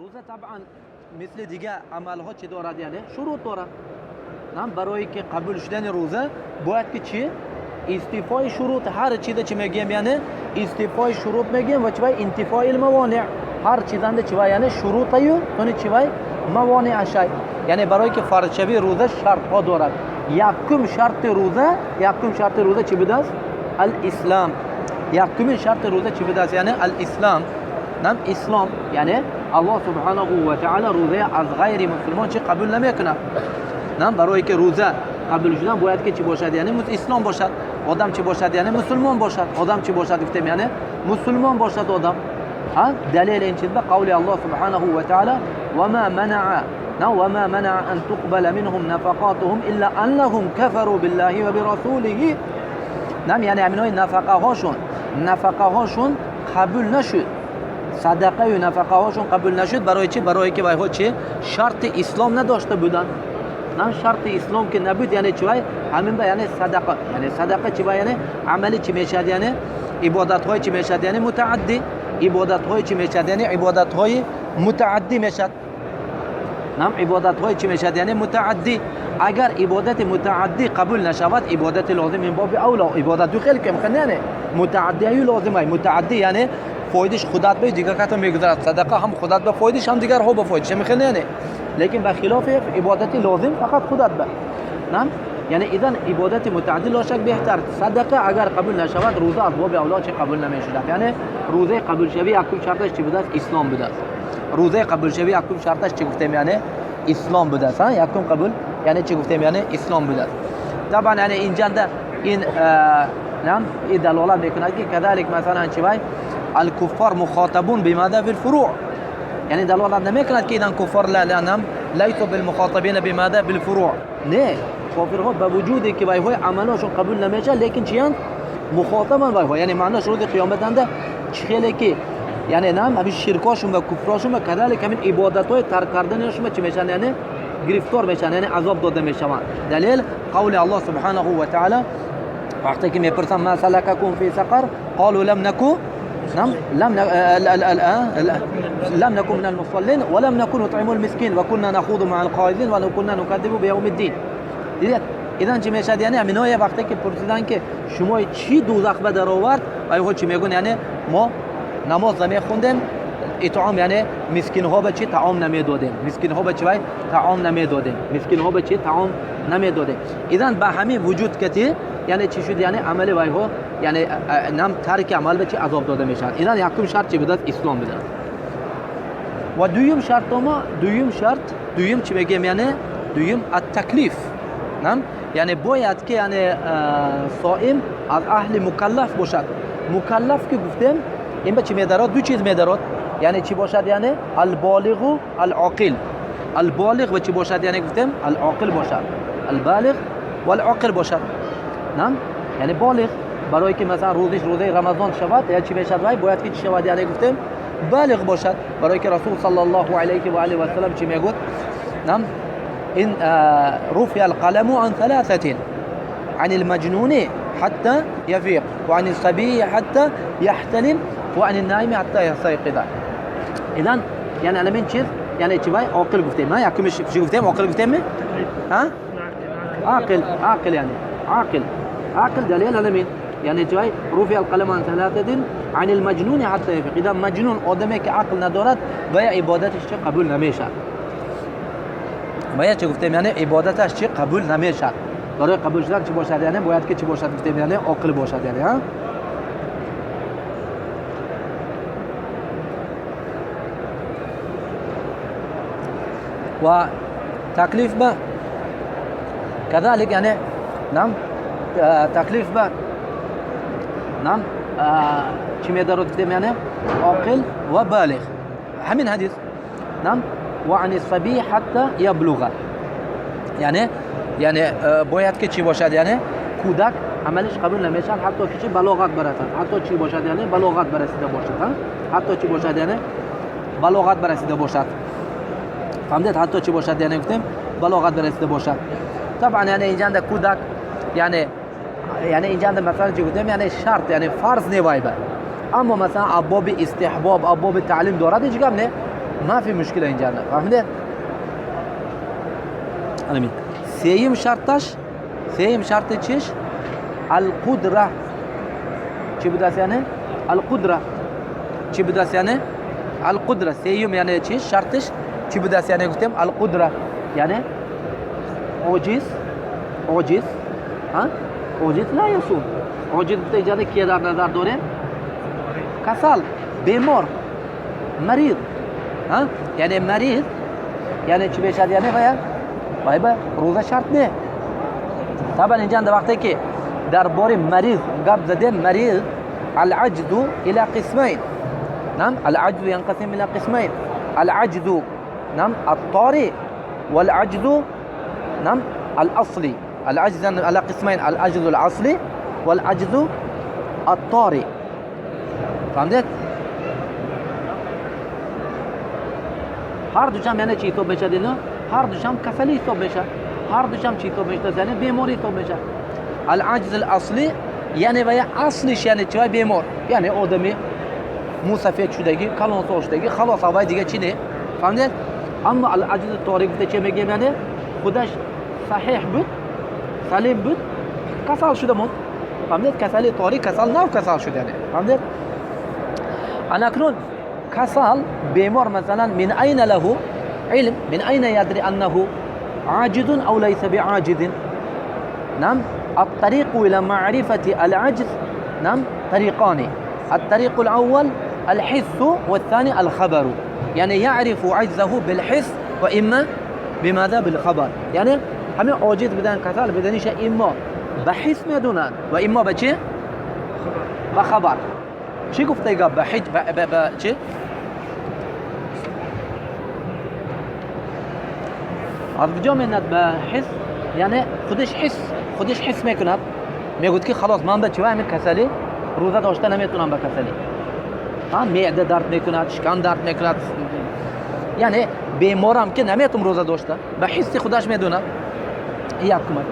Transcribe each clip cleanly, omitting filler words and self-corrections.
Рӯза табъан мисли дигар амалҳо чӣ дорад, яъне шурут дорад. Нам барои ки қабул шудани рӯза бояд ки чӣ? Истифои шурут. Ҳар чиза чӣ мегӯем, яъне истифои шурут мегӯем ва чӣ вай интифои мавонеъ. Ҳар чизанда чӣ вай, яъне шурутаю тони чӣ вай мавонеъ ашай. Яъне барои ки фарзшавии рӯза шартҳо дорад. Якум шарти рӯза, якум шарти рӯза чӣ будааст? Ал-ислам. Якумин шарти рӯза чӣ будааст? Яъне ал-ислам. Нам ислом, яъне Аллоҳ субҳанаҳу ва таъала рӯзаи аз ғайри мусулмон чӣ қабул намекунад. Нам барои ки рӯза қабул шудан бояд ки чӣ бошад? Яъне ислом бошад. Одам чӣ бошад? Яъне мусулмон бошад. Одам чӣ бошад гуфтем? Яъне мусулмон бошад одам. Ҳа? Далели ин чиз ба қавли Аллоҳ субҳанаҳу ва таъала: ва ма манаа, на ва ма манаа ан туқбала минҳум нафақатуҳум илла аннаҳум кафару биллаҳи ва бирасулиҳи. Нам яъне ҳаминои нафақаҳошон, нафақаҳошон қабул нашуд. Садақаю нафақаҳошон қабул нашуд. Барои чӣ? Барои ки вайҳо чӣ? Шарти ислом надошта буданд. Нам шарти ислом ки набуд, яъне чӣ вай? Ҳамин ба яъне садақа, яъне садақа чӣ вай? Яъне амали чӣ мешавад? Яъне ибодатҳои чӣ мешавад? Яъне мутааддӣ. Ибодатҳои чӣ мешавад? Яъне ибодатҳои мутааддӣ мешавад. Нам ибодатҳои чӣ мешавад? Яъне мутааддӣ. Агар ибодати мутааддӣ қабул нашавад, ибодати лозим мин боби авло. Ибодат ду хел кам яъне мутааддию лозим ай. Мутааддӣ яъне фоидаш худат ба дигар ката мегузарад. Садақа ҳам худат ба фоидаш, ҳам дигарҳо ба фоидаш. Ҳамин хел яъне. Лекин ба хилофи ибодати лозим фақат худат ба. Нам яъне идан ибодати мутааддӣ лошак беҳтар. Садақа агар қабул нашавад, рӯза аз боби авло чӣ қабул намешудад. Яъне рӯзаи қабулшавӣ якум шарташ чӣ будааст? Ислом будааст. Рӯзаи қабулшавӣ якум шарташ чӣ гуфтем? Яъне ислом будааст. Ҳа? Якум қабул яъне чӣ гуфтем? Яъне ислом будааст. Табан яъне инҷанда ин нам ин далолат мекунад ки кадалик масалан чӣ вай الكفار مخاطبون بماذا؟ بالفروع. یعنی دلالت نمیکند که ایدان کفار لا نم لیسوا بالمخاطبین بماذا؟ بالفروع. نه، کافرها با وجودی که وایهای عملاشون قبول نمیشه، لیکن چیان؟ مخاطبن وایها. یعنی معناش روز قیامت انده خیلی که یعنی نم همین شرکاشون و کفراشون و کذالک همین عبادت‌های ترک کردنشون چی میشن؟ یعنی گرفتار میشن، یعنی عذاب داده میشن. دلیل قول الله سبحانه و تعالی وقتی که میپرسن ما سلککم فی سقر قالوا لم نكن نعم لم نكن من المصلين ولم نكن نطعم المسكين وكنا نخوض مع الخائضين وكنا نكذب بيوم الدين. دیدید ایدان چی میشد؟ یعنی همینای وقتی که پرسیدن که شما چی دوزخ به در آورد، و چی میگن؟ یعنی ما نماز نمیخوندیم، اطعام یعنی مسکین ها به چی طعام نمیدادیم، مسکین ها به چی طعام نمیدادیم، مسکین ها به چی طعام نمیدادیم. ایدان به همین وجود کتی یعنی چی شد؟ یعنی عمل وایها یعنی نم ترک عمل به چی عذاب داده میشن. ایدان یکم شرط چی بوده؟ اسلام بوده. و دویم شرط ما، دویم شرط، دویم چی بگیم؟ یعنی دویم التکلیف. نم یعنی باید که یعنی صائم از اهل مکلف باشد. مکلف که گفتیم این به چی میدارد؟ دو چیز میدارد. یعنی چی باشد؟ یعنی البالغ و العاقل. البالغ و چی باشد؟ یعنی گفتیم العاقل باشد. البالغ و العاقل باشد. نم یعنی بالغ برای که مثلا روزش روزه رمضان شود یا چی میشد؟ وای باید که چی شود؟ یعنی گفتیم بالغ باشد. برای که رسول صلی الله علیه و آله و سلم چی میگفت؟ نم إن رفع القلم عن ثلاثة: عن المجنون حتى يفيق، وعن الصبي حتى يحتلم، وعن النائم حتى يستيقظ. إذن يعني على من چیز؟ یعنی چی وای عاقل گفتیم. ها یکمش چی گفتیم؟ عاقل گفتیم؟ ها؟ عاقل، عاقل یعنی عاقل، عاقل دلیل على مين؟ یعنی چی وای رفع القلم عن ثلاثة عن المجنون حتى يفيق. اذا مجنون آدمی که عقل ندارد و عبادتش چه قبول نمیشه. و یا چه گفتیم؟ یعنی عبادتش چی قبول نمیشد. برای قبول شدن چی باشد؟ یعنی باید که چی باشد گفتیم؟ یعنی عاقل باشد. یعنی ها و تکلیف به كذلك یعنی نعم تکلیف به نعم چی میدارد گفتیم؟ یعنی عاقل و بالغ. همین حدیث نعم وعن الصبي حتى يبلغ. یعنی یعنی باید که چی باشد؟ یعنی کودک عملش قبول نمیشد حتی که چی بلاغت برسد. حتی چی باشد؟ یعنی بلاغت برسیده باشد. حتی چی باشد؟ یعنی بلاغت برسیده باشد. فهمیدید؟ حتی چی باشد؟ یعنی گفتیم بلاغت برسیده باشد. طبعا یعنی اینجا کودک یعنی یعنی اینجا مثلا چی گفتیم؟ یعنی شرط یعنی فرض نی وایبه. اما مثلا ابواب استحباب ابواب تعلیم دارد هیچ گم نه. ما في مشكله اینجا. فهمیده؟ همین. سیم شرطش، سیم شرط چیش؟ القدره. چی بود یعنی؟ القدره. چی بود یعنی؟ القدره. سیم یعنی چی؟ شرطش چی بود یعنی؟ گفتیم القدره یعنی عاجز، عاجز، ها؟ عاجز لا يصوم. عاجز گفته اینجا کیه در نظر داریم؟ کسل، بیمار، مریض. ها؟ یعنی مریض یعنی چی بشه؟ یعنی باید روزه شرط نه. طبعا اینجا وقتی که درباره مریض گپ زدیم، مریض العجز الى قسمين. نعم، العجز ينقسم الى قسمين: العجز نعم الطارئ والعجز نعم الاصلي. العجز على قسمين: العجز الاصلي والعجز الطارئ. فهمت؟ هر دوشم یعنی چی حساب میشه دینا؟ هر دوشم کسلی حساب میشه، هر دوشم چی حساب میشه؟ یعنی بیماری حساب میشه. العجز الاصلی یعنی وای اصلش یعنی چی؟ بیمار، یعنی آدمی موسفید شدگی، کلانسال شدگی، خلاص وای دیگه چی نه. فهمیدید؟ اما العجز الطارئ گفته چه میگیم؟ یعنی خودش صحیح بود، سلیم بود، کسل شده بود. فهمیدید؟ کسلی طارئ، کسل نو کسل شده یعنی. فهمیدید؟ اکنون کسل بیمار مثلا من أين له علم؟ من أين يدري أنه عاجز أو ليس بعاجز؟ نعم، الطريق إلى معرفة العجز نعم طريقان: الطريق الأول الحس والثاني الخبر. يعني يعرف عجزه بالحس وإما بماذا؟ بالخبر. يعني همه عاجز بدن، کسل بدنیش اما به حس میدونن و اما به چه؟ به خبر. چی گفته گپ؟ به حج به چه؟ از کجا میاد به حس؟ یعنی خودش حس، خودش حس میکند، میگوید که خلاص من به چه همین کسلی روزه داشته نمیتونم، به کسلی ها معده درد میکند، شکم درد میکند، یعنی بیمارم که نمیتونم روزه داشته، به حس خودش میدونه. یک کمک.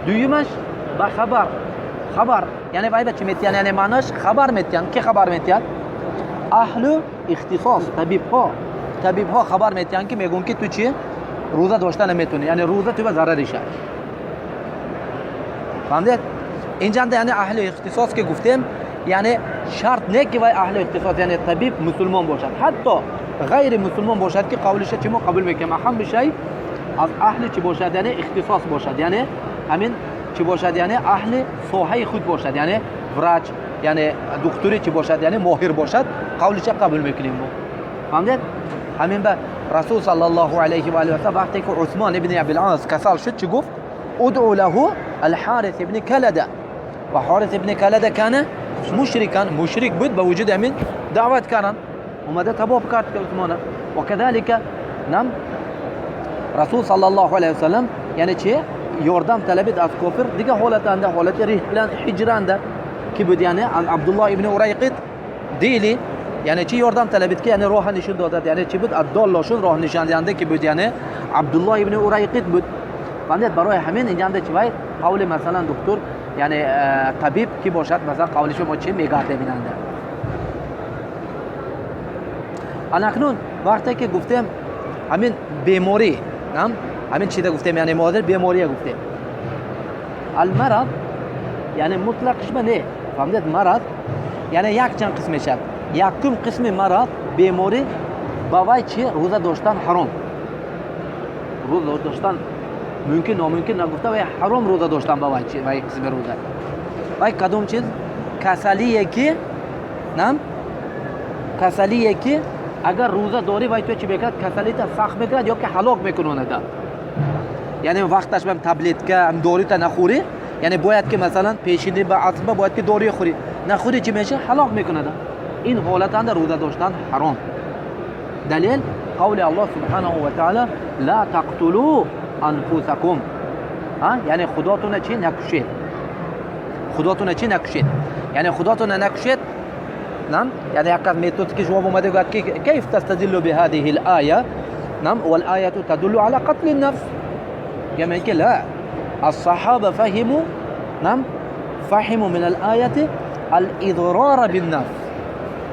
دویمش به خبر. خبر یعنی وای به چی میتیان؟ یعنی معناش خبر میتیان. کی خبر میتیان؟ اهل اختصاص، طبیب ها. طبیب ها خبر میتیان که میگون که تو چی روزه داشته نمیتونی، یعنی روزه تو به ضررشه. فهمیدید؟ اینجا یعنی اهل اختصاص که گفتیم یعنی شرط نه که وای اهل اختصاص یعنی طبیب مسلمان باشد، حتی غیر مسلمان باشد که قولش چی ما قبول میکنیم. اهم شی از اهل چی باشد؟ یعنی اختصاص باشد، یعنی همین چی باشد؟ یعنی اهل ساحه خود باشد، یعنی врач، یعنی دکتری چی باشد؟ یعنی ماهر باشد، قولش قبول میکنیم ما. فهمیدید؟ همین به رسول صلی الله علیه و آله و سلم وقتی که عثمان ابن ابی العاص کسل شد چی گفت؟ ادعو له الحارث ابن کلده. و حارث ابن کلده کان مشرکا، مشرک بود، به وجود همین دعوت کردن، اومده تباب کرد که عثمان. و كذلك نعم رسول صلی الله علیه و سلم یعنی چی؟ یاردم طلبید از کافر دیگه حالت انده، حالت ریح هجرانده کی بود؟ یعنی عبدالله ابن اریقط دیلی، یعنی چی یاردم طلبید که یعنی راه نشون دادد، یعنی چی بود؟ عبدالله شون راه نشان دهنده کی بود؟ یعنی عبدالله ابن اریقط بود. فهمیدید؟ برای همین اینجا چی باید قول مثلا دکتر یعنی طبیب کی باشد مثلا قولش ما چی میگرده بیننده. اکنون وقتی که گفتیم همین بیماری، نعم همین چیزا گفتیم، یعنی مادر بیماری گفتیم. المرض یعنی مطلقش نه. فهمیدید؟ مرض یعنی یک چند قسم میشه. یکم قسم مرض بیماری با وای چی؟ روزه داشتن حرام. روزه داشتن ممکن ناممکن نگفته وای حرام روزه داشتن با وای چی؟ وای قسم روزه. وای کدوم چیز؟ کسلیه که نعم کسلیه که اگر روزه داری وای تو چی میکرد؟ کسلی تا سخت میکرد یا که هلاک میکنه. یعنی وقتش بهم تبلت که هم داری تا نخوری، یعنی باید که مثلا پیشینی به عصر باید که داروی خوری، نخوری چی میشه؟ هلاک میکنه. این حالت اند روزه داشتن حرام. دلیل قول الله سبحانه و تعالی لا تقتلوا انفسکم. ها یعنی خداتون چی نکشید، خداتون چی نکشید، یعنی خداتون نکشید. نعم یعنی یک از متد که جواب اومده گفت که کیف تستدل بهذه الآیه؟ نعم والآیه تدل على قتل النفس. یعنی که لا الصحابه فهموا، نعم فهموا من الآیه الإضرار بالنفس.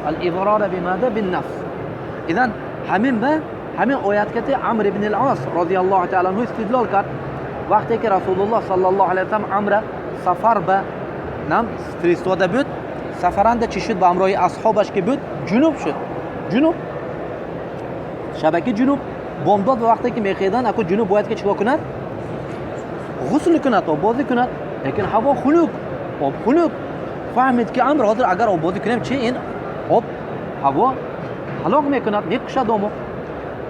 الإضرار بماذا؟ بالنفس. إذن ҳамин ба ҳамин оят кати Амр ибн ал-Ос розияллоҳу таъала анҳу истидлол кард. Вақте ки Расулуллоҳ саллаллоҳу алайҳи васаллам Амра сафар ба нам фиристода буд, сафаранда чӣ шуд? Ба ҳамроҳи асҳобаш ки буд, ҷунуб шуд. Ҷунуб, шабаки ҷунуб, бомдод вақте ки мехедан, аку ҷунуб бояд ки чикор кунад? Ғусл кунад, оббозӣ кунад. Лекин ҳаво хунук, об хунук. Фаҳмид ки Амр ҳозир агар оббозӣ кунем, чи ин об ҳаво ҳалок мекунад, мекушад омо.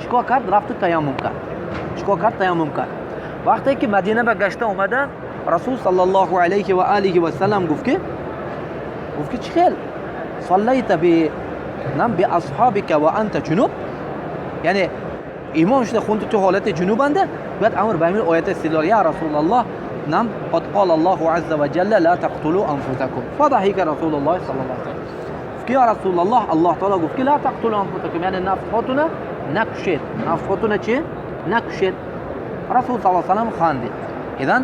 Чикор кард? Рафту таяммум кард. Чикор кард? Таяммум кард. Вақте ки Мадина ба гашта омада, Расул саллаллоҳу алайҳи ва алиҳи васаллам гуфт ки чӣ хел саллайта би нам би асҳобика ва анта ҷунуб, яъне имом шуда хунди ту ҳолати ҷунубанда. Бояд Амр ба ҳамин оята истидлол: я Расулаллоҳ, нам қад қала Аллоҳу азза ва ҷалла ла тақтулу анфусакум. Фадаҳика Расулуллоҳ саллаллоҳу алайҳи васаллам. Гуфт ки я Расулаллоҳ, Аллоҳ таоло гуфт ки ла тақтулу анфусакум, яъне нафсҳотуна накушед. Нафсҳотуна чи? Накушед. Расул саллаллоҳу алайҳи васаллам хандид. Идан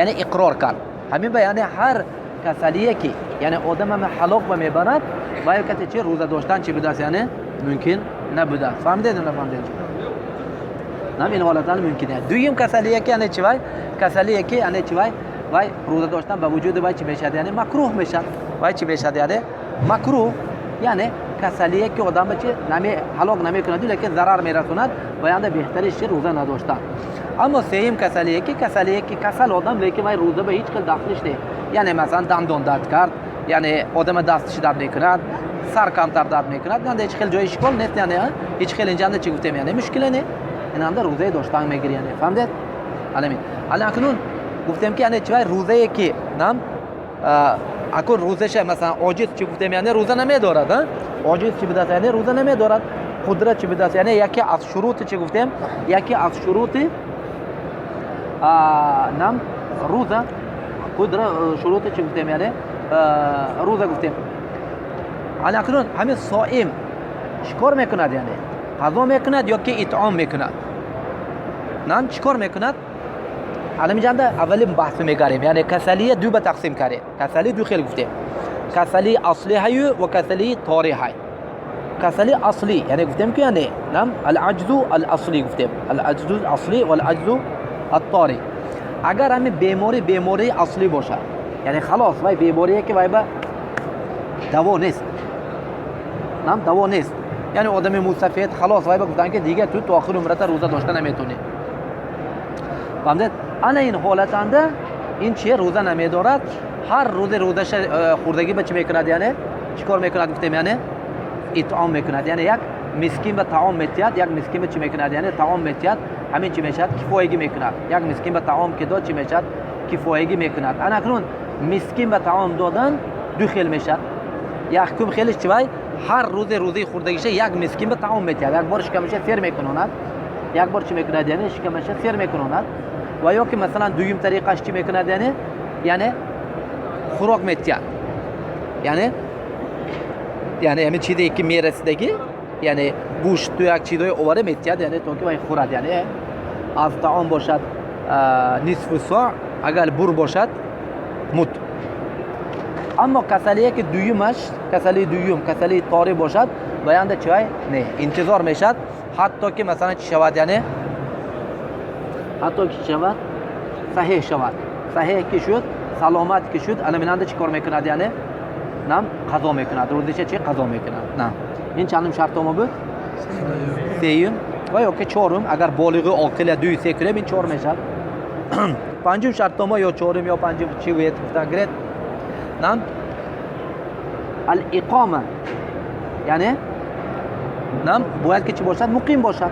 яъне иқрор кард. Ҳамин ба яъне ҳар касалие ки яъне одамама ҳалок ба мебарад, ва ё касе чи рӯза доштан чи будааст, яъне мумкин набудааст. Фаҳмидед, нафаҳмидед? Нам ин ҳолатан мумкин аст. Дуюм касалие ки яъне чи вай касалие ки яъне чи вай вай рӯза доштан ба вуҷуди вай чи мешавад, яъне макрӯҳ мешавад. Вай чи мешавад? Яъне макрӯҳ, яъне касалие ки одама чи наме ҳалок намекунад, лекин зарар мерасонад, ва янда беҳтариш чи рӯза надоштан. Аммо сеюм касалие ки касал одам, лекин вай рӯза ба ҳеҷ хел дахлиш не, яъне масалан дандон дард кард, яъне одама дастиш дард мекунад, сар камтар дард мекунад, янда ҳеҷ хел ҷои ишкол нест, яъне ҳеҷ хел инҷанда чӣ гуфтем, яъне мушкиле не, инанда рӯзае доштан мегири, яъне фаҳмидед? Аламин. Ала акнун гуфтем ки яъне чи вай рӯзае ки нам акун рӯзаша масалан оҷиз чӣ гуфтем, яъне рӯза намедорад, оҷиз чӣ будааст, яъне рӯза намедорад. Қудрат чӣ будааст, яъне яке аз шурути чӣ гуфтем, яке аз шурути нам рӯза қудра, шурути чӣ гуфтем, яъне рӯза гуфтем. Ала акнун ҳамин соим чӣ кор мекунад, яъне қазо мекунад ё ки итъом мекунад? Нам чӣ кор мекунад? Аламиҷанда аввали баҳс мегарем, яъне касалия ду ба тақсим кардем. Касалӣ ду хел гуфтем: касалии аслӣ ҳаю ва касалии торӣ ҳай. Касалии аслӣ яъне гуфтем ки яъне нам алаҷзу аласлӣ гуфтем, алаҷзу аслӣ ва алаҷзу аттори. Агар ҳамин беморӣ бемории аслӣ бошад, яъне халос вай беморие ки вай ба даво нест, нам даво нест, яъне одами мусафед халос вай ба гуфтанд ки дигар ту то охири умрата рӯза дошта наметонӣ. Фаҳмидед? Ана ин ҳолатанда ин чие? Рӯза намедорад. Ҳар рӯзе рӯзаша хӯрдагӣ ба чӣ мекунад, яъне чӣ кор мекунад гуфтем, яъне итъом мекунад, яъне як мискин ба таом метиҳад. Як мискин ба чӣ мекунад, яъне таом метиҳад. Ҳамин чӣ мешавад? Кифоягӣ мекунад. Як мискин ба таом ки дод, чӣ мешавад? Кифоягӣ мекунад. Ана акнун мискин ба таом додан ду хел мешавад. Якум хелиш чи? Вай ҳар рӯзе рӯзаи хӯрдагиша як мискин ба таом метиҳад, як бор шикамаша сер мекунонад, як бор чӣ мекунад, яъне шикамаша сер мекунонад. Ва ё ки масалан дуюм тариқаш чӣ мекунад, яъне хӯрок метиҳад, яъне ҳамин чизе ки мерасидагӣ, яъне гӯшту як чизҳои овара метиҳад, яъне то ки вай хӯрад, яъне аз таом бошад нисфу со, агар бур бошад муд. Аммо касалие ки дуюмаш, касалии дуюм, касалии торӣ бошад, ваянда чи вай не, интизор мешавад, ҳатто ки масалан чӣ шавад, яъне ҳатто ки чӣ шавад, саҳеҳ шавад. Саҳеҳ ки шуд, саломат ки шуд, ана минанда чӣ кор мекунад, яъне нам қазо мекунад рӯзиша, чи қазо мекунад. На ин чандум шартнома буд? Сеюм ва ё ки чорум. Агар болиғи оқила дуи се кунем, ин чор мешавад. Панҷум шартнома ё чорум ё панҷум чӣ гӯед, гуфтан гиред. Нам алиқома, яъне нам бояд ки чӣ бошад? Муқим бошад.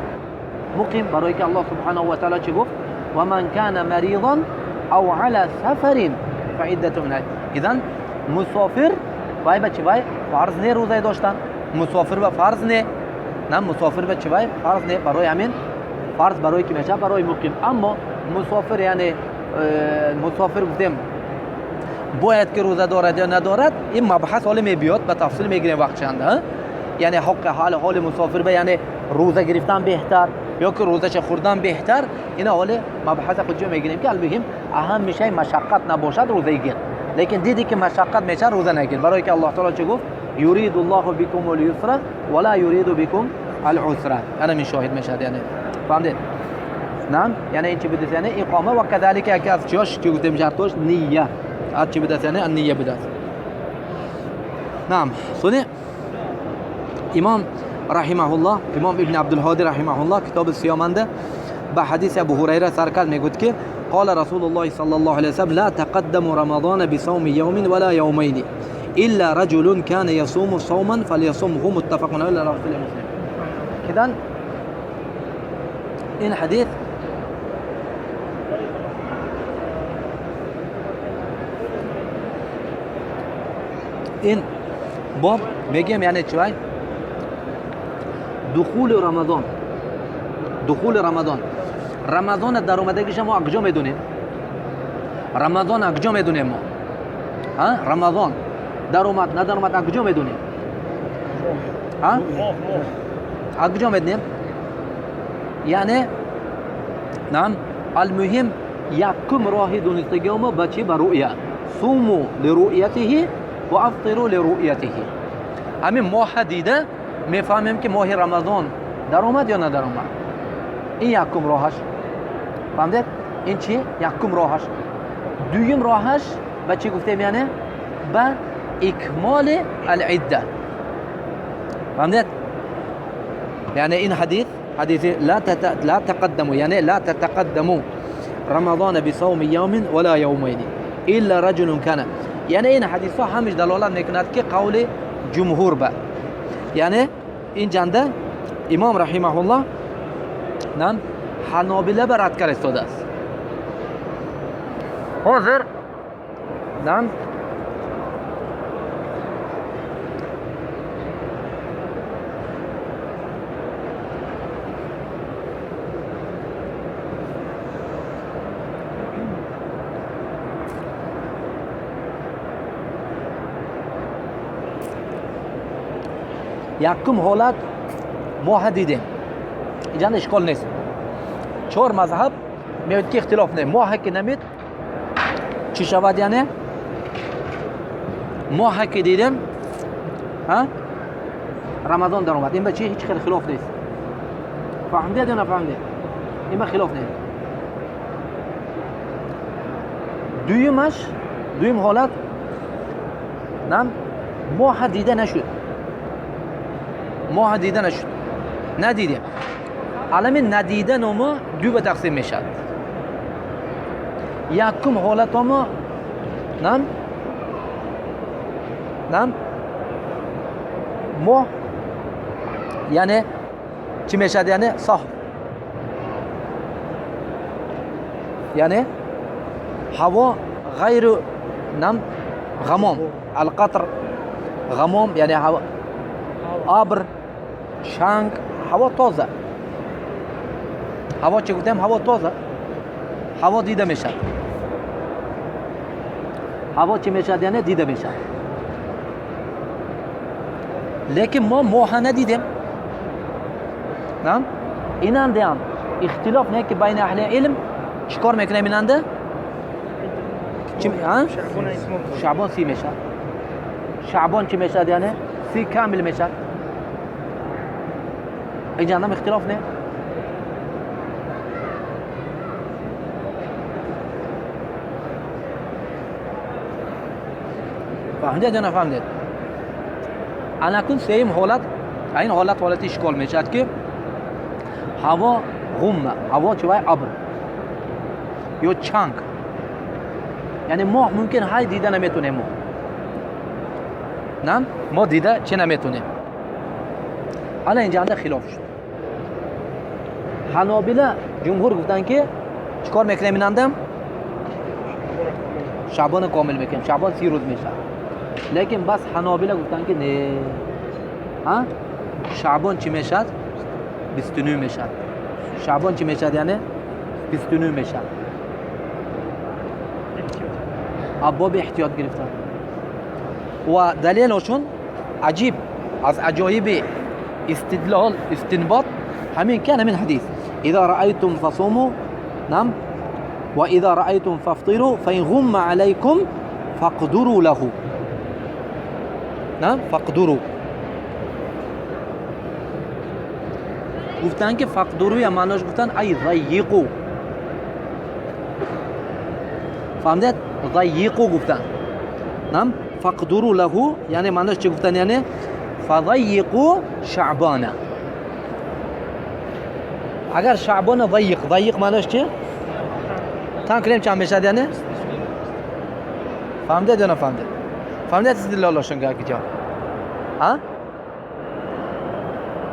Муқим, барое ки Аллоҳ субҳанаҳу ва таъала чӣ гуфт? Ва ман кана маридан ав ала сафарин фаиддату мин. Идан мусофир вай ба чӣ, вай фарз не рӯзае доштан. Мусофир ба фарз не, на мусофир ба чӣ, вай фарз не. Барои ҳамин фарз барои ки мешавад? Барои муқим. Аммо мусофир, яъне мусофир гуфтем, бояд ки рӯза дорад ё надорад, ин мабҳас ҳоле мебиёд, ба тафсил мегирем вақт чанда. Яъне ҳоқи ҳоли мусофир ба яъне рӯза гирифтан беҳтар ё ки рӯзаша хӯрдан беҳтар, ина ҳоле мабҳаса худҷо мегирем. Ки алмуҳим аҳам мешавад машаққат набошад, рӯзаи гир. Лекин диди ки машаққат мешавад, рӯза нагир. Барое ки Аллоҳ таоло чӣ гуфт? Юридуллоҳу бикумул юсра ва ла юриду бикум العسرة. أنا من شاهد مشهد یعنی فهمید؟ نعم یعنی این چی بوده؟ یعنی اقامه و كذلك یکی از چیاش چی گفتیم شرطش نیه، از چی بوده؟ یعنی النیه بوده. نعم سنی امام رحمه الله، امام ابن عبدالهادی رحمه الله کتاب سیامنده به حدیث ابو هریره سرکرد میگوید که قال رسول الله صلى الله عليه وسلم لا تقدموا رمضان بصوم يوم ولا يومين إلا رجل كان يصوم صوما فليصمه متفق عليه رواه مسلم. إذن این حدیث این باب میگیم یعنی چی؟ دخول رمضان، دخول رمضان، رمضان در اومدگیش ما کجا میدونیم؟ رمضان کجا میدونیم ما؟ ها رمضان در اومد نه در اومد کجا میدونیم؟ ها کجا میدونیم؟ یعنی نعم المهم یکم راه دونستگی ما بچی به رؤیه، صوموا لرؤیته و افطروا لرؤیته. همین ماه دیده میفهمیم که ماه رمضان در اومد یا نه در اومد. این یکم راهش، فهمید؟ این چی؟ یکم راهش. دویم راهش به چی گفتیم؟ یعنی به اکمال العده. فهمید؟ یعنی این حدیث، حدیث لا تقدموا، یعنی لا تتقدموا رمضان بصوم يوم ولا يومين الا رجل كان. یعنی این حدیث ها همش دلالت میکند که قول جمهور به، یعنی این جنده امام رحمه الله نعم حنابله به رد کرد استاده است. حاضر نعم یکم حالت ما دیدیم، اینجا اشکال نیست. چهار مذهب میگه که اختلاف نه، ماه که نمید چی شود؟ یعنی ماه که دیدیم ها رمضان در اومد، این به چی هیچ خیلی خلاف نیست. فهمیدید یا نفهمیدید؟ این به خلاف نیست. دویمش، دویم حالت نه ماه دیده نشد، ماه دیده نشد، ندیدیم. علم ندیدن ما دو به تقسیم میشد. یکم حالت ما نم نم ماه یعنی چی میشد؟ یعنی صاف، یعنی هوا غیر نم غمام، القطر غمام، یعنی هوا ابر شنگ، هوا تازه. هوا چه گفتم؟ هوا تازه، هوا دیده میشد. هوا چه میشد؟ یعنی دیده میشد. لیکن ما ماه ندیدیم. نه اینم هم اختلاف نه که بین اهل علم چیکار میکنه ایننده؟ چی ها؟ شعبان 30 میشه. شعبان چی میشد؟ یعنی 30 کامل میشد. اینجا هم اختلاف نه. فهمیدید یا نفهمیدید؟ انا کن سیم حالت، این حالت حالت اشکال میشد که هوا غمه، هوا چه وای ابر یا چنگ، یعنی ماه ممکن های دیده نمیتونه ما، نه ما دیده چه نمیتونه. حالا اینجا خلاف شد. حنابله جمهور گفتن که چیکار میکنیم؟ اینندم شعبان کامل میکنیم، شعبان 30 روز میشه. لیکن بس حنابله گفتن که نه، ها شعبان چی میشد؟ 29 میشد. شعبان چی میشد؟ یعنی 29 میشد. ابواب احتیاط گرفتن و دلیلشون عجیب، از عجایب استدلال استنباط همین كان من حديث إذا رأيتم فصوموا نعم وإذا رأيتم فافطروا فإن غم عليكم فاقدروا له نعم فاقدروا. Гуфтанд ки фақдуру маънош гуфтанд ай зайиқу. Фаҳмидед? Зайиқу гуфтанд. Нам фақдуру лаҳу яъне маънош чӣ гуфтанд? Яъне фазайиқу шаъбона. Агар шаъбона зайиқ, зайиқ маънош чӣ? Тан кунем чанд мешавад яъне? Фаҳмидед ё нафаҳмидед? Фаҳмидед истидлолошон ҷо? А?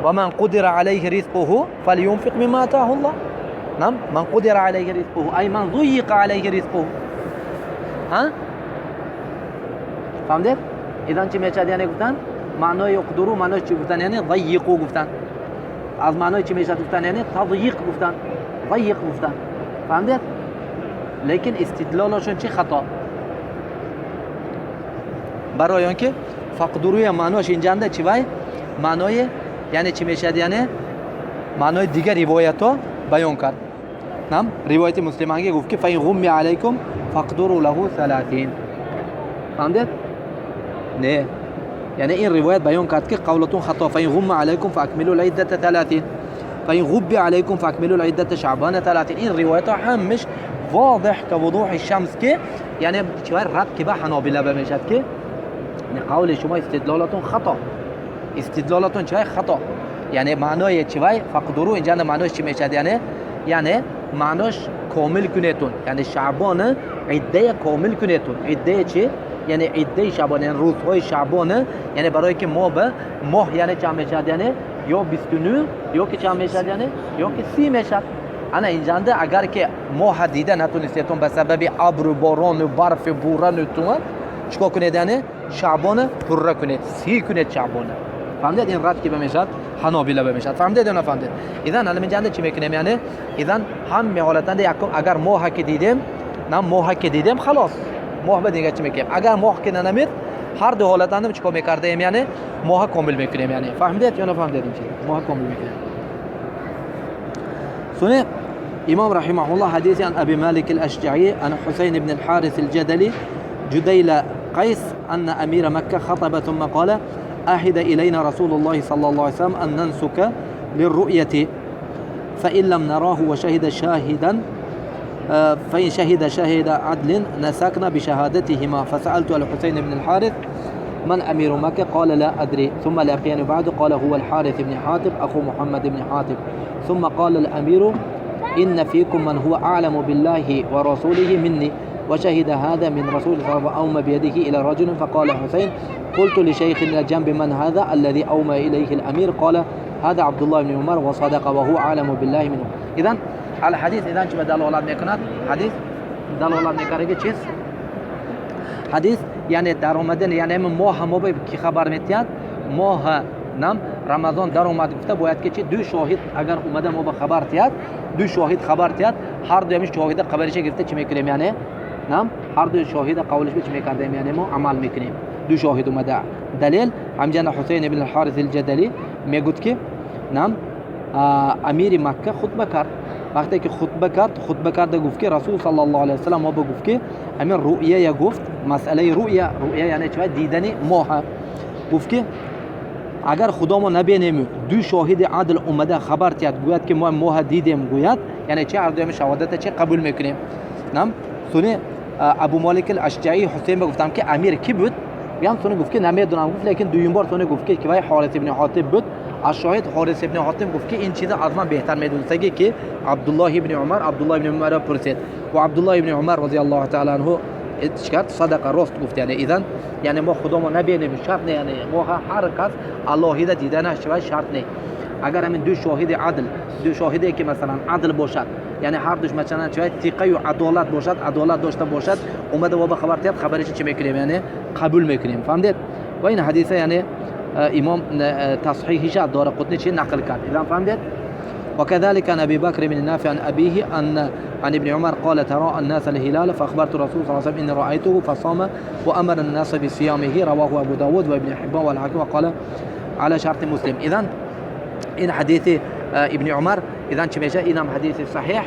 ومن قدر عليه رزقه فلينفق مما آتاه الله. نعم، من قدر عليه رزقه أي من ضيق عليه رزقه. ها؟ فهمت؟ إذا چی میشد یعنی گفتن معنای یقدرو معنای چی گفتن؟ یعنی ضیقو گفتن. از معنای چی میشد گفتن؟ یعنی تضییق گفتن، ضیق گفتن. فهمت؟ لیکن استدلالشون چی خطا؟ برای آنکه فقدروی معناش اینجا چی وای؟ معنای یعنی چی میشد؟ یعنی معنای دیگر روایت ها بیان کرد. نعم، روایت مسلمانگی گفت که فإن غم علیکم فاقدروا له 30. فهمت؟ نه، یعنی این روایت بیان کرد که قولتون خطا. فإن غم علیکم فاکملوا العدة 30، فإن غب علیکم فاکملوا العدة شعبان 30. این روایت ها همش واضح که وضوح الشمس که یعنی چی رد که به حنابلة بمیشد که قول شما استدلالتون خطا. استدلالتون چی خطا؟ یعنی معنای چی فقدرو اینجا معناش چی میشد؟ یعنی معناش کامل کنیتون، یعنی شعبان عده کامل کنیتون. عده چی؟ یعنی عده شعبان، یعنی روزهای شعبان، یعنی برای که ما به ماه یعنی چند میشد؟ یعنی یا 29 یا که چند میشد؟ یعنی یا که 30 میشد. انا اینجا اگر که ماه دیده نتونستیتون به سبب ابر و باران و برف و بوران و تو چیکار کنید؟ یعنی شعبان پره کنید، 30 کنید شعبان. فهمید؟ این رد که بمیشد حنابلة بمیشد. فهمید یا نفهمید؟ اذا الان اینجا چی میکنیم؟ یعنی اذا هم حالتند یکم اگر ماه که دیدیم، نه ماه که دیدیم خلاص ماه به دیگه چی میکنیم؟ اگر ماه که ننمید هر دو حالتند چیکار میکردیم؟ یعنی ماه کامل میکنیم. یعنی فهمیدید یا نفهمیدید؟ این چیز ماه کامل میکنیم. سنة إمام رحمه الله حديث عن أبي مالك الأشجعي عن حسين بن الحارث الجدلي جديل قيس أن أمير مكة خطب ثم قال أهد إلينا رسول الله صلى الله عليه وسلم أن ننسك للرؤية فإن لم نراه وشهد شاهدا فإن شهد شاهد عدل نسكنا بشهادتهما. فسألت الحسين بن الحارث من أمير مكة؟ قال لا أدري. ثم لقيني بعد قال هو الحارث بن حاتب أخو محمد بن حاتب. ثم قال الأمير إن فيكم من هو أعلم بالله ورسوله مني، وشهد هذا من رسول الله وأومى بيده إلى رجل. فقال حسين قلت لشيخ إلى جنب من هذا الذي أومى إليه الأمير؟ قال هذا عبد الله بن عمر وصدق وهو أعلم بالله منه. إذن الحديث إذن چه دلالت میکند؟ حدیث دلالت میکنه که چیز؟ حدیث یعنی در آمدن، یعنی ماه ما به کی خبر میتید؟ ماه نم رمضان در اومد گفته باید که چی؟ دو شاهد اگر اومده ما به خبر تید، دو شاهد خبر تید، هر دو همیش شاهد خبرش گرفته چی میکنیم؟ یعنی نم هر دو شاهد قولش به چی میکردیم؟ یعنی ما عمل میکنیم. دو شاهد اومده. دلیل همجان حسین بن الحارث الجدلی میگوید که نم امیر مکه خطبه کرد. وقتی که خطبه کرد، خطبه کرده گفت که رسول صلی الله علیه و سلم ما گفت که امیر رؤیه گفت، مسئله رؤیه، رؤیه یعنی چی؟ دیدن ماه. گفت که اگر خدا ما نبینیم دو شاهد عدل اومده خبر تید گوید که ما ماه دیدیم، گوید یعنی چه؟ هر دویم شهادت چه قبول میکنیم. نم سونه ابو مالک الاشجعی حسین گفتم که امیر کی بود؟ بیام سونه گفت که نمیدونم، گفت لیکن دویم بار سونه گفت که وای حارث ابن حاتب بود. از شاهد حارث ابن حاتب گفت که این چیز از من بهتر میدونستگی که عبدالله ابن عمر، عبدالله ابن عمر پرسید و عبدالله ابن عمر رضی الله تعالی عنه چیکار صدق راست گفت. یعنی اذن یعنی ما خدا ما نبینیم شرط نه، یعنی ما هر کس الله دیدنش شرط نه. اگر همین دو شاهد عدل، دو شاهدی که مثلا عدل باشد، یعنی هر دوش مثلا چه ثقه و عدالت باشد، عدالت داشته باشد، اومده و خبر تید، خبرش چی میکنیم؟ یعنی قبول میکنیم. فهمیدید؟ و این حدیثه یعنی امام تصحیحش دارقطنی چی نقل کرد. اذا فهمیدید؟ وكذلك عن أبي بكر بن نافع عن أبيه أن عن ابن عمر قال ترى الناس الهلال فأخبرت الرسول صلى الله عليه وسلم إني رأيته فصام وأمر الناس بصيامه. رواه أبو داود وابن حبان والحاكم وقال على شرط مسلم. إذن إن حديث ابن عمر إذن شميشة إنم حديث صحيح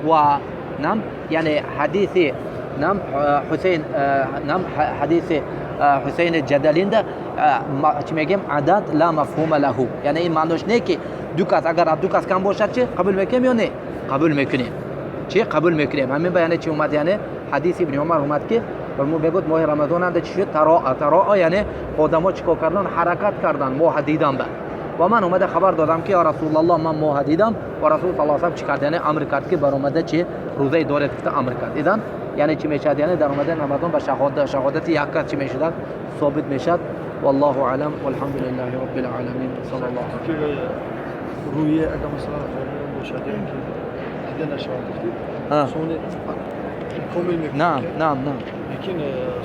ونعم يعني حديث نعم حسين نعم حديث حسین الجدلین ده چی میگیم عدد لا مفهوم له، یعنی این معنیش نه که Ду кас, агар аз ду кас кам бошад, чӣ қабул мекунем ё не? Қабул мекунем. Чӣ қабул мекунем? Ҳамин ба яъне чӣ омад? Яъне ҳадиси Ибни Умар омад, ки мегӯяд, моҳи Рамазон анда чӣ шуд? Тароа, тароа, яъне одамо чӣ кор кардан? Ҳаракат кардан моҳа дидан ба. Ва ман омада хабар додам, ки ё Расулаллоҳ, ман моҳа дидам. Ва Расул саллаллоҳу алайҳи васаллам чӣ кард? Яъне амр кард, ки баромада чӣ рӯзаи доред гуфта амр кард. Идан яъне чӣ мешавад? Яъне дар омадани Рамазон ба шаҳодати як кас чӣ мешудад? Собит мешавад. Валлоҳу аълам, валҳамдулиллаҳи роббил оламин, саллаллоҳу. Ки рӯя агар масалан хонумон бошад ё инки дида нашавад, гуфтед, сони комил мекунад. Наам, наам, наам. Лекин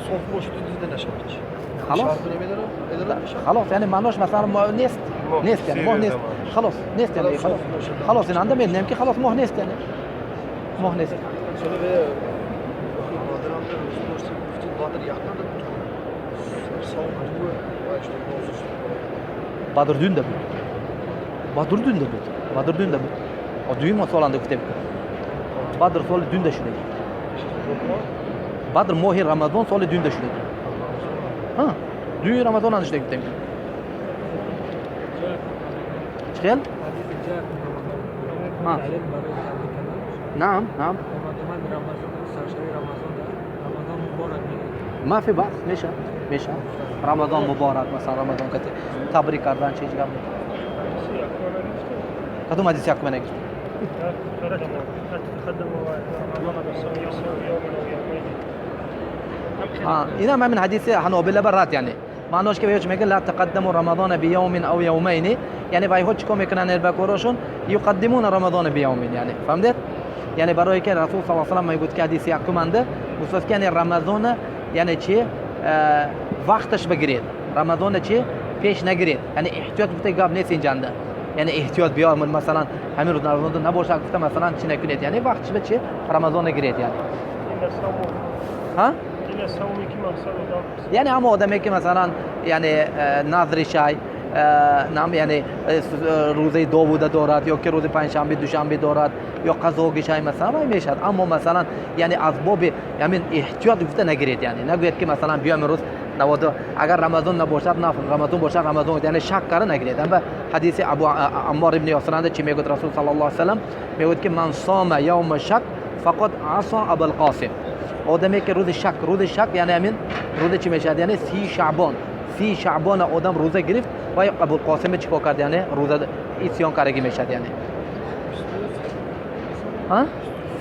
соф бошад, дида нашавад чӣ? Халос. Шарт намедорад? Медорад мешавад? Халос, яъне маънош масалан моҳ нест, нест, яъне моҳ нест, халос нест, яъне халос, халос, ин анда медонем, ки халос моҳ нест, яъне моҳ нест. Сони ве Бадранда рӯз дошти, гуфтед, Бадр яканда буд. Савм ду ва шуд, нозил шуд. Бадр дунда буд, Бадр дунда буд, Бадр дунда буд. Дуюм соланда гуфтем, Бадр соли дунда шудаги. Бадр моҳи Рамазон соли дунда шудаги. Дуюми Рамазон анда шудаги гуфтем. Чӣ хел? Наам, наам. Ма фи баъс, мешавад, мешавад. Рамазон муборак, масалан, Рамазон кати табрик кардан, чи ҳеҷ гап нест. Кадом ҳадис якума нагирифт? لا تتقدموا رمضان بصوم يوم او يومين. инам ҳамин ҳадиси ҳанобила ба рад, яъне маънош ки вайҳо мегӯяд: ла тақаддаму рамазона бияумин ав явмайни. Яъне вайҳо чӣ кор мекунанд? Элбакорошон юқаддимуна рамазона бияумин, яъне фаҳмидед? Яъне барое ки Расул саллаллоҳу алайҳи васаллам мегӯяд, ки ҳадиси якуманда гуфтааст, ки яъне Рамазона яъне чи вақташ бигиред, Рамазона чи пеш нагиред. Яъне эҳтиёт гуфта гап нест инҷанда, яъне эҳтиёт биё, масалан, ҳамин рӯз Рамазон набошад гуфта, масалан, чӣ накунед, яъне вақташ ба чи Рамазона гиред, яъне. Ҳа, яъне ҳама одаме, ки масалан, яъне назри шай нам, яъне рӯзаи Довуда дорад ё ки рӯзи панҷшанбе, душанбе дорад ё қазоги шай, масалан, вай мешавад. Аммо масалан, яъне аз боби ҳамин эҳтиёт гуфта нагиред, яъне нагӯяд, ки масалан, биё имрӯз наводу агар Рамазон набошад, на Рамазон бошад, Рамазон, яъне шак кара нагиред. Ама ҳадиси Абу Аммор ибни Ёсиранда чӣ мегӯяд? Расул саллаллоҳу алайҳи васаллам мегӯяд, ки ман сома явма шак фақад асо Абулқосим. Одаме ки рӯзи шак, рӯзи шак, яъне ҳамин рӯзи чӣ мешавад, яъне 30 шаъбон, 30 шаъбона одам рӯза гирифт, вай Абулқосиме чӣ кор кард? Яъне рӯза исён кардагӣ мешавад, яъне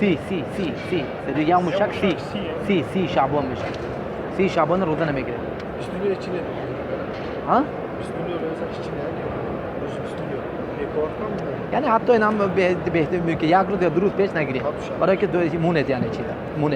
30, 30, 30, 30 явму шак, 30, 30, 30 шаъбон мешавад. 30 шаъбон рӯза намегирад. Ҳа? Яъне ҳатто инам беҳтар, як рӯз ё 2 рӯз пеш нагиред, барое ки мунед, яъне чиза мунед.